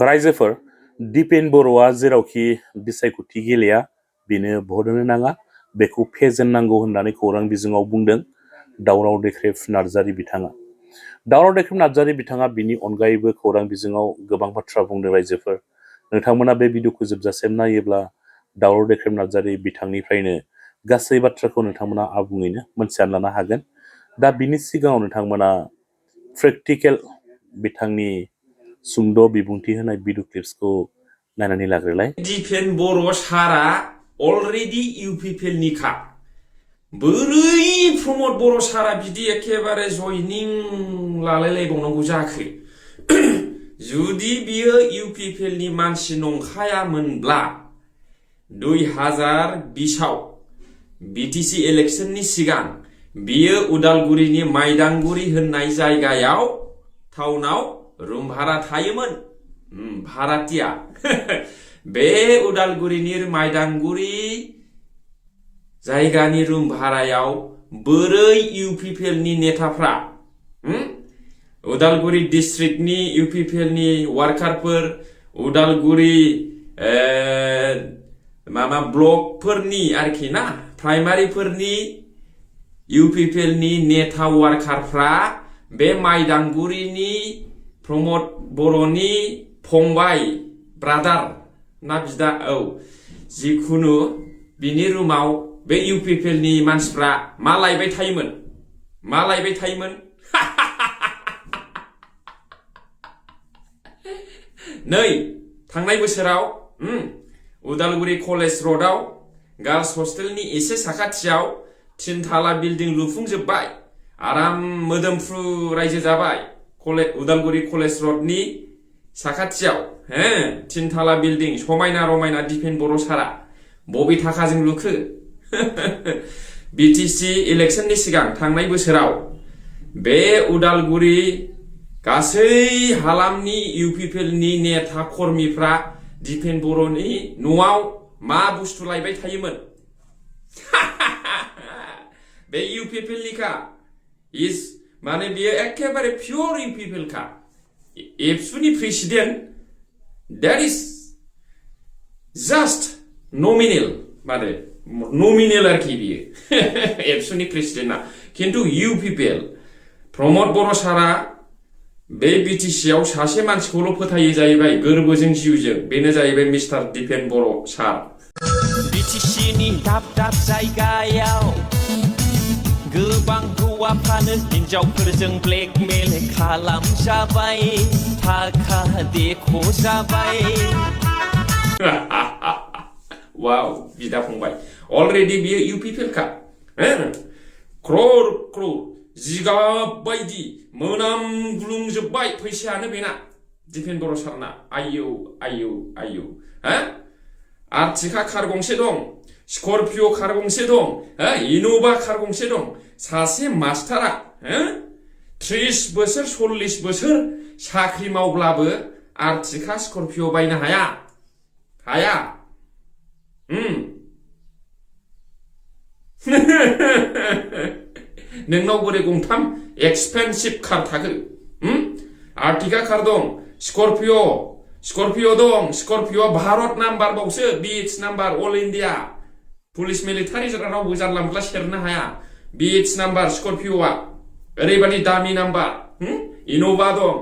रायजोफोर दिपेन बर'आ जेरावखि बिसायख'थि गेलेया बेनो भट होनो नाङा बेखौ फेजेननांगौ होननानै खौरां बिजोङाव बुंदों दावराव देख्रेब नार्जारि बिथाङा। दावराव देख्रेब नार्जारि बिथाङा बिनि अनगायैबो खौरां बिजोङाव गोबां बाथ्रा बुंदों। रायजोफोर नोंथांमोना बे भिडिअखौ जोबजासिम नायोब्ला दावराव देख्रेब नार्जारि बिथांनिफ्रायनो गासै बाथ्राखौ नोंथांमोना आबुङैनो मोनथिना लानो हागोन। दा बिनि सिगाङाव नोंथांमोना प्रेक्टिकेल बिथांनि सुंद' बिबुंथि होनाय भिडिअ क्लिप्सखौ नायनानै लाग्रोलाय। दिपेन बर' सारा अलरेडि इउपिपिएलनिखा बोरै प्रमद बर' सारा बिदि एखेबारे जयनिं लालायलायबावनांगौ जाखो? जुदि बियो इउपिपिएलनि मानसि नंखायामोनब्ला 2020आव बिटिसि इलेक्शननि सिगां बियो उदालगुरिनि माइदांगुरि होननाय जायगायाव टाउनाव रुम भारा थायोमोन। भारातिया बे उदालगुरिनि माइदांगुरि जायगानि रुम भारायाव बोरै इउपिपिएलनि नेताफ्रा उदालगुरि डिस्ट्रिक्टनि इउपिपिएलनि वार्कारफोर उदालगुरि ब्लकफोरनि आरोखि ना प्राइमारिफोरनि इउपिपिएलनि नेता वार्कारफ्रा बे माइदांगुरिनि प्रमद बर'नि फंबाय ब्रादार ना बिदा जिखुनु बिनि रुमाव बे इउपिपिएलनि मानसिफ्रा मा लायबाय थायोमोन नै थांनाय बोसोराव उदालगुरि कलेज र'डआव गार्लस हस्टेलनि एसे साखाथियाव 3 थाला बिल्डिं लुफुंजोब्बाय आराम मोदोमफ्रु रायजो जाबाय। उदालगुरि कलेज र'डनि साखाथियाव 3 थाला बिल्डिं समायना रमायना दिपेन बर' सारा बबे थाखाजों लुखो? बिटिसि इलेक्शननि सिगां थांनाय बोसोराव बे उदालगुरि गासै हालामनि इउपिपिएलनि नेता कर्मीफ्रा दिपेन बर'नि न'आव मा बुस्थु लायबाय थायोमोन? बे इउपिपिएलनिखा माने बियो एखेबारे पियर इउपिपिएलखा। एबसुनि president that is just nominal माने नमिनेल आरोखि बियो एबसुनि प्रेसिडेन्टआ खिन्थु इउपिपिएल प्रमद बर' सारा बे बिटिसिआव सासे मानसिखौल' फोथायो जाहैबाय गोरबोजों जिउजों, बेनो जाहैबाय मिस्टार दिपेन बर' सार। बिटिसिनि दाब दाब जायगायाव गोबां हौवाफ्रानो हिनजावफोरजों ब्लेकमेल खालामजाबाय, थाखा देख'जाबाय। वाव बिदा फंबाय अलरेडि बियो इउपिपिएलखा क्रर जिगाब बायदि मोनामग्लुंजोब्बाय फैसायानो बेना दिपेन बर' सारना। आयौ आर्टिका कार गंसे दं, स्करपिअ कार गंसे दं, इन'भा कार गंसे दं। सासे मास्टारा 30 बोसोर 40 बोसोर साख्रि मावब्लाबो आर्टिका स्करपिअ बायनो हाया। नोंनाव बोरै गंथाम एक्सपेन्सिभ कार थाखो? आर्टिका कार दं, स्करपिअ दं, स्करपिअ भारत नाम्बार बावसो, BH number all India police military रावबो जानला मोनला सेरनो हाया। बिएच नाम्बार स्करपिअआ ओरैबादि दामि नाम्बार। इन'भा दं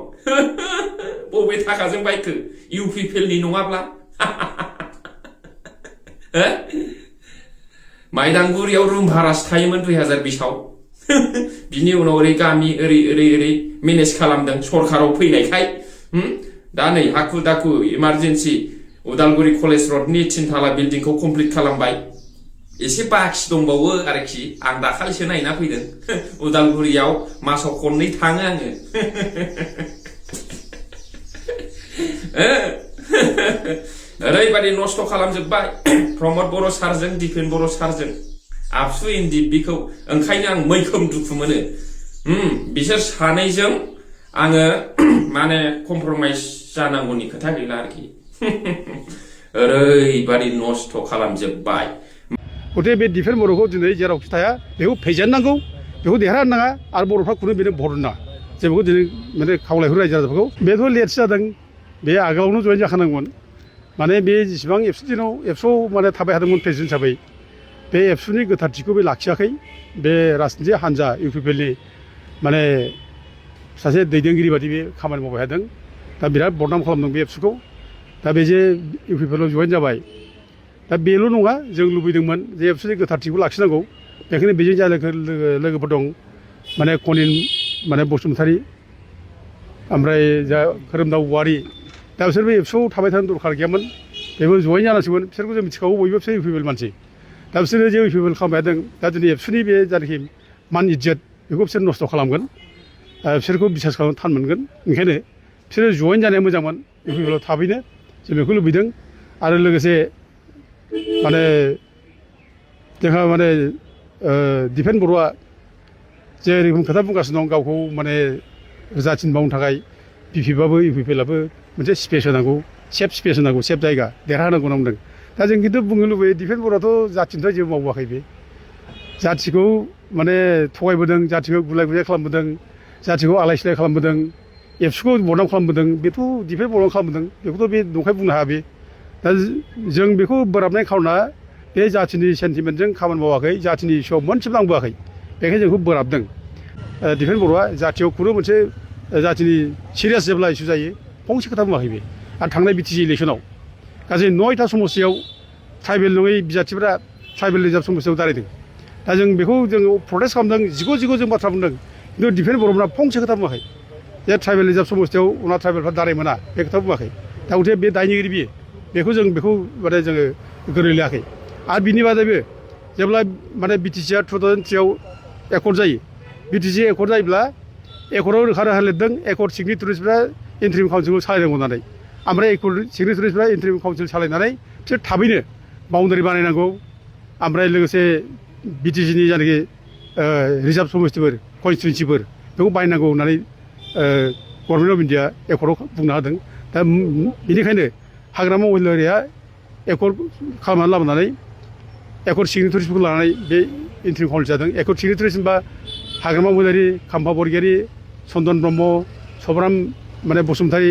बबे थाखाजों बायखो इउपिपिएलनि नङाब्ला? माइदांगुरियाव रुम भारासो थायोमोन 2020आव। बिनि उनाव ओरै गामि ओरै मेनेज खालामदों सरखाराव फैनायखाय। दा नै हाखु दाखु इमारजेन्सि उदालगुरि कलेज र'डनि 3 थाला बिल्डिंखौ कमप्लिट खालामबाय। एसे बाखि दंबावो आरोखि, आं दाखालिसो नायना फैदों। उदालगुरियाव मासाव खननै थाङो आङो। ओरैबादि नस्थ' खालामजोब्बाय प्रमद बर' सारजों दिपेन बर' सारजों। आबसु इन्दिड बिखौ ओंखायनो आं मैखोम दुखु मोनो। बिसोर सानैजों आङो माने कमप्रमाइज जानांगौनि खोथा गैला आरोखि। ओरैबादि नस्थ' खालामजोब्बाय। गथे बे दिपेन बर'खौ दिनै जेरावखि थाया बेखौ फेजेननांगौ, बेखौ देरहानो नाङा आरो बर'फ्रा खुनु बेनो भट होनो नाङा। जे बेखौ दिनै माने खावलायहरो रायजो राजाफोरखौ। बेथ' लेटसो जादों, बे आगोलावनो जयेन जाखानांगौमोन माने बे जेसेबां एबसुआव माने थाबाय थादोंमोन प्रेसिडेन्ट हिसाबै बे एबसुनि गोथारथिखौ बे लाखियाखै बे राजनिथि हान्जा इउपिपिएलनि माने सासे दैदेनगिरि बादि बे खामानि मावबाय थादों दा बिराद बदनाम खालामदों बे एबसुखौ दा बे जे इउपिपिएलआव जयेन जाबाय दा बेल' नङा जों लुबैदोंमोन जे एबसुनि गोथारथिखौ लाखिनांगौ बेखायनो बेजों जा लोगोफोर दं माने कनिन माने बसुमतारी ओमफ्राय जा खोरोमदाव औवारी दा बिसोर बे एबसुआव थाबाय थानो दरखार गैयामोन बेबो जयेन जानांसिगोन बिसोरखौ जों मिथिखागौ बयबो बिसोर इउपिपिएल मानसि दा बिसोरो जे इउपिपिएल खालामबाय थादों दा दिनै एबसुनि बे जायनाखि मान इज्जत बेखौ बिसोर नस्थ' खालामगोन बिसोरखौ बिसास खालामनो थान मोनगोन ओंखायनो बिसोरो जयेन जानाया मोजांमोन इउपिपिएलआव थाबैनो जों बेखौ लुबैदों आरो लोगोसे माने जोंहा माने दिपेन बर'आ जे रोखोम खोथा बुंगासिनो दं गावखौ माने जाथिन मावनो थाखाय बिपिबाबो इउपिपिएलआबो मोनसे स्पेस होनांगौ सेफ स्पेस होनांगौ सेफ जायगा देरहाहोनांगौ होनना बुंदों दा जों खिन्थु बुंनो लुबैयो दिपेन बर'आथ' जाथिनिफ्राय जेबो मावबोआखै बे जाथिखौ माने थगायबोदों जाथिखौ गुलाय गुजाय खालामबोदों जाथिखौ आलाय सिलाय खालामबोदों एबसुखौ बदनाम खालामबोदों बेथ' दिपेन बर'आ खालामबोदों बेखौथ' बे नंखाय बुंनो हाया बे दा जों बेखौ बोराबनाय खार'ना बे जाथिनि सेन्टिमेन्टजों खामानि मावाखै जाथिनि इस्युआव मोनसेबो नांबोआखै बेखायनो जोंखौ बोराबदों दिपेन बर'आ जाथियाव खुनु मोनसे जाथिनि सिरियास जेब्ला इस्यु जायो फंसे खोथा बुङाखै बे आरो थांनाय बिटिसि इलेक्सनाव गासै 9टा समस्तियाव ट्राइबेल नङै बिजाथिफोरा ट्राइबेल रिजार्भ समस्तियाव दारायदों दा जों बेखौ जों प्रटेस्ट खालामदों जिगु जों बाथ्रा बुंदों खिन्थु दिपेन बर'मोनहा फंसे खोथा बुङाखै जे ट्राइबेल रिजार्भ समस्तियाव उनाव ट्राइबेलफ्रा दाराय मोना बे खोथा बुङाखै दा गथे बे दायनिगिरि बियो बेखौ जों बेखौ माने जोङो गोरोबलायाखै आरो बिनि बादैबो जेब्ला माने बिटिसिआ 2003आव एकर्ड जायो बिटिसि एकर्ड जायोब्ला एकर्डआव रोखा रोखा लिरदों एकर्ड सिगनेटारिसफ्रा इन्ट्रिम काउन्सिलखौ सालायनांगौ होननानै ओमफ्राय एकर्ड सिगनेटारिसफ्रा इन्ट्रिम काउन्सिल सालायनानै बिसोर थाबैनो बाउन्डारि बानायनांगौ ओमफ्राय लोगोसे बिटिसिनि जायनाखि रिजार्भ समस्तिफोर कनस्टिटुवेन्सिफोर बेखौ बायनांगौ होननानै गभर्नमेन्ट अफ इन्डिया एकर्डआव बुंना होदों दा बेनिखायनो हाग्रामा महिलारिया एकर्ड खालामनानै लाबोनानै एकर्ड सिगनेटारिसफोरखौ लानानै बे इन्ट्रिम काउन्सिल जादों एकर्ड सिगनेटारिस होनबा हाग्रामा महिलारि खाम्फा बरगयारि चन्दन ब्रह्म सब्राम माने बसुमतारी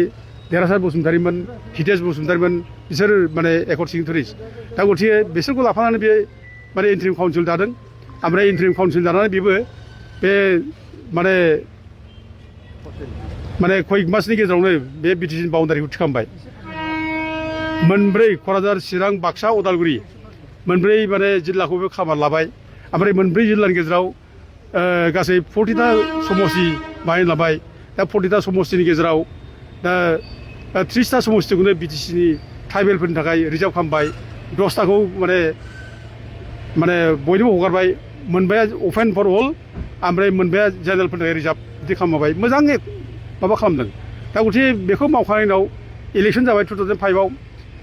देरहासार बसुमतारीमोन हितेश बसुमतारीमोन बिसोर माने एकर्ड सिगनेटारिस दा गथिखे बिसोरखौ लाफानानै बे माने इन्ट्रिम काउन्सिल दादों ओमफ्राय इन्ट्रिम काउन्सिल दानानै बेबो बे माने कयेक मासनि गेजेरावनो बे बिटिसिनि बाउन्डारिखौ थिखांबाय मोनब्रै क'क्राझार चिरां बाक्सा उदालगुरि मोनब्रै माने जिल्लाखौ बे खामानि लाबाय ओमफ्राय मोनब्रै जिल्लानि गेजेराव गासै 40टा समस्ति बाहायनो लाबाय दा 40टा समस्तिनि गेजेराव दा 30टा समस्तिखौनो बिटिसिनि ट्राइबेलफोरनि थाखाय रिजार्भ खालामबाय 10टाखौ माने बयनोबो हगारबाय मोनबाया अपेन फर अल ओमफ्राय मोनबाया जेनेरेलफोरनि थाखाय रिजार्भ बिदि खालामबाय मोजां माबा खालामदों दा गथिखे बेखौ मावखांनायनि उनाव इलेक्सन जाबाय 2005आव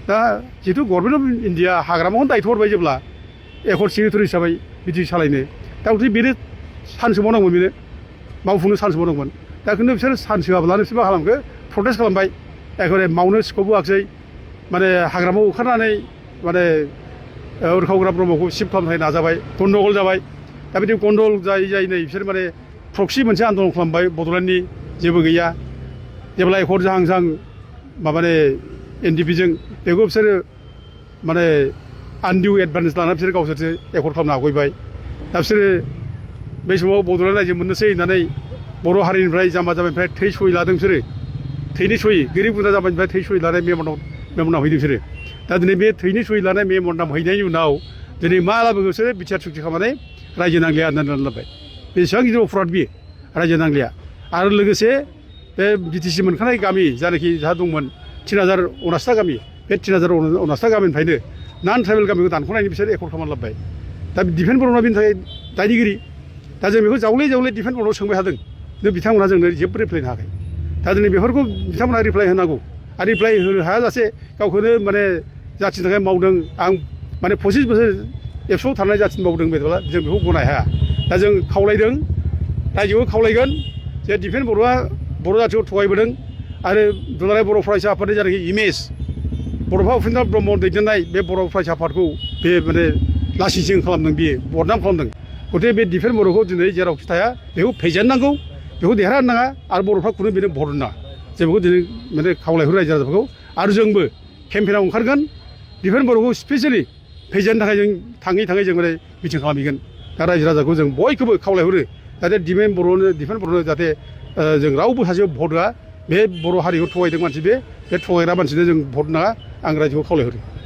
दा जिहेतु गभर्नमेन्ट अफ इन्डिया हाग्रामाखौनो दायथ' हरबाय जेब्ला एकर्ड सिगनेटारि हिसाबै बिदि सालायनो दा गथिखे बेनो सान्स होबावनांगौमोन बेनो मावफुंनो सान्स होबावनांगौमोन दा खिन्थु बिसोर सान्स होआब्लानो बिसोर मा खालामखो प्रटेस्ट खालामबाय एखेबारे मावनो स्कप होआखिसै माने हाग्रामायाव ओंखारनानै माने उरखावग्रा ब्रह्मखौ सिफ खालामनो थाखाय नाजाबाय गन्दगल जाबाय दा बिदि गन्दगल जायै नै बिसोर माने प्रक्सि मोनसे आन्दलन खालामबाय बड'लेण्डनि जेबो गैया जेब्ला एकर्ड जाहां माबाने एनडिपिजों बेखौ बिसोरो माने आनडिउ एडभान्टेज लानानै बिसोर गावसोरसो एकर्ड खालामनो हागयबाय दा बिसोरो बै समाव बड'लेण्ड रायजो मोननोसै होननानै बर' हारिनिफ्राय जाम्बा जाम्बिनिफ्राय थै सहि लादों बिसोरो थैनि सहि गोरिब गुन्द्रा जाम्बानिफ्राय थै सहि लानाय मेम'नाम हैदों बिसोरो दा दिनै बे थैनि सहि लानाय मेम'नाम हैनायनि उनाव दिनै मा लाबोगोन बिसोरो बिटिआर सुक्ति खालामनानै रायजो नांलिया होननानै लाबाय बेसेबां गिदिर अपराध बियो रायजो नांलिया आरो लोगोसे बे बिटिसि मोनखानाय गामि जायनाखि जाहा दंमोन 3059टा गामि बे 3059टा गामिनिफ्रायनो नान ट्राइबेल गामिखौ दानख'नायनि बिसोर एकर्ड खालामनानै लाबाय दा दिपेन बर'आ बेनि थाखाय दायनिगिरि दा जों बेखौ जावले दिपेन बर'आव सोंबाय थादों खिन्थु बिथांमोनहा जोंनो जेबो रिप्लाय होनो हायाखै दा दिनै बेफोरखौ बिथांमोनहा रिप्लाय होनांगौ आरो रिप्लाय होनो हायाजासे गावखौनो माने जाथिनि थाखाय मावदों आं माने 25 बोसोर एबसुआव थानाय जाथिनि मावदों बेदिब्ला जों बेखौ गनाय हाया दा जों खावलायदों रायजोखौ खावलायगोन जे दिपेन बर'आ बर' जाथिखौ थगायबोदों आरो दुलाराय बर' फरायसा आफादनि जायनाखि इमेज बड'फा उपेन्द्र ब्रह्म दैदेननाय बे बर' फरायसा आफादखौ बे माने लासिंसिं खालामदों बियो बदनाम खालामदों गथिखे बे दिपेन बर'खौ दिनै जेरावखि थाया बेखौ फेजेननांगौ बेखौ देरहानो नाङा आरो बर'फ्रा खुनु बेनो भट होनो नाङा बेखौ दिनै माने खावलायहरो रायजो राजाफोरखौ आरो जोंबो केम्पेनाव ओंखारगोन दिफेन बर'खौ स्पेसियेलि फेजेननो थाखाय जों थाङै जों माने मिटिं खालामहैगोन दा रायजो राजाखौ जों बयखौबो खावलायहरो जाहाथे दिफेन बर'नो जाहाथे जों रावबो सासेयाव भट होआ बे बर' हारिखौ थगायदों मानसि बे थगायग्रा मानसिनो जों भट नाङा आं रायजोखौ खावलायहरो